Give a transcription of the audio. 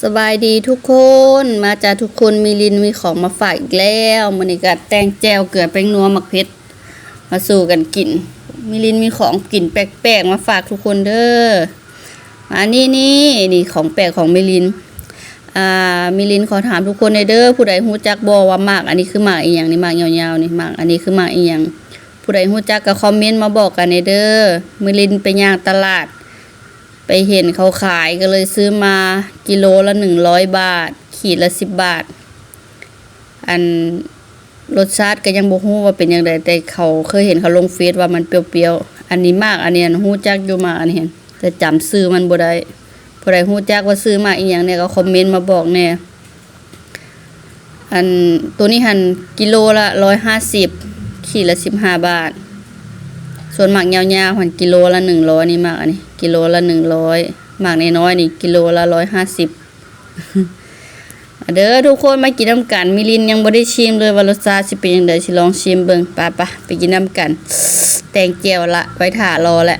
ສະບາຍດີທຸກຄົນ ມາຈ້າທຸກຄົນ ມີລິນມີຂອງມາຝາກອີກແລ້ວ. ມື້ນີ້ກໍແຕ່ງແຈ່ວເກືອແປ້ງນົວໝາກເຜັດມາສູ່ກັນກິນ. ມີລິນມີຂອງກິນແປກໆມາຝາກທຸກຄົນເດີ. ອັນນີ້ນີ້ ນີ້ຂອງແປກຂອງມີລິນ. ອ່າ ມີລິນຂໍຖາມທຸກຄົນແດ່ເດີ ຜູ້ໃດຮູ້ຈັກບໍ່ວ່າໝາກອັນນີ້ຄືໝາກອີ່ຫຍັງນີ້ ໝາກຍາວໆນີ້ ໝາກອັນນີ້ຄືໝາກອີ່ຫຍັງ? ຜູ້ໃດຮູ້ຈັກກໍຄອມເມັນມາບອກກັນແດ່ເດີ. ມີລິນໄປຍ່າງຕະຫຼາດ ໄປເຫັນເຂົາຂາຍ ກໍເລີຍຊື້ມາກິໂລລະໜຶ່ງຮ້ອຍບາດ ຂີດລະສິບບາດ. ອັນ ລົດຊາດກໍຍັງບໍ່ຮູ້ວ່າເປັນຈັ່ງໃດ ແຕ່ເຂົາເຄີຍເຫັນເຂົາລົງເຟສວ່າມັນປ່ຽວໆ. ອັນນີ້ໝາກອັນນີ້ຫັ້ນຮູ້ຈັກຢູ່ ໝາກອັນນີ້ຫັ້ນ ແຕ່ຈຳຊື່ມັນບໍ່ໄດ້. ຜູ້ໃດຮູ້ຈັກວ່າຊື່ໝາກອີ່ຫຍັງແດ່ກໍຄອມເມັນມາບອກແດ່. ອັນ ໂຕນີ້ຫັ້ນກິໂລລະຮ້ອຍຫ້າສິບ ຂີດລະສິບຫ້າບາດ. ສ່ວນໝາກຍາວໆຫັ້ນກິໂລລະໜຶ່ງຮ້ອຍ ນີ້ໝາກອັນນີ້ກິໂລລະໜຶ່ງຮ້ອຍ ໝາກນ້ອຍໆນີ້ກິໂລລະຮ້ອຍຫ້າສິບ. ມາເດີທຸກຄົນ ມາກິນນຳກັນ. ມີລິນຍັງບໍ່ໄດ້ຊີມເລີຍວ່າລົດຊາດຊິເປັນຈັ່ງໃດ ຊິລອງຊີມເບິ່ງ. ໄປໆ ໄປກິນນຳກັນ. ແຕ່ງແຈ່ວລະ ໄວ້ຖ້າລໍແຫຼະ.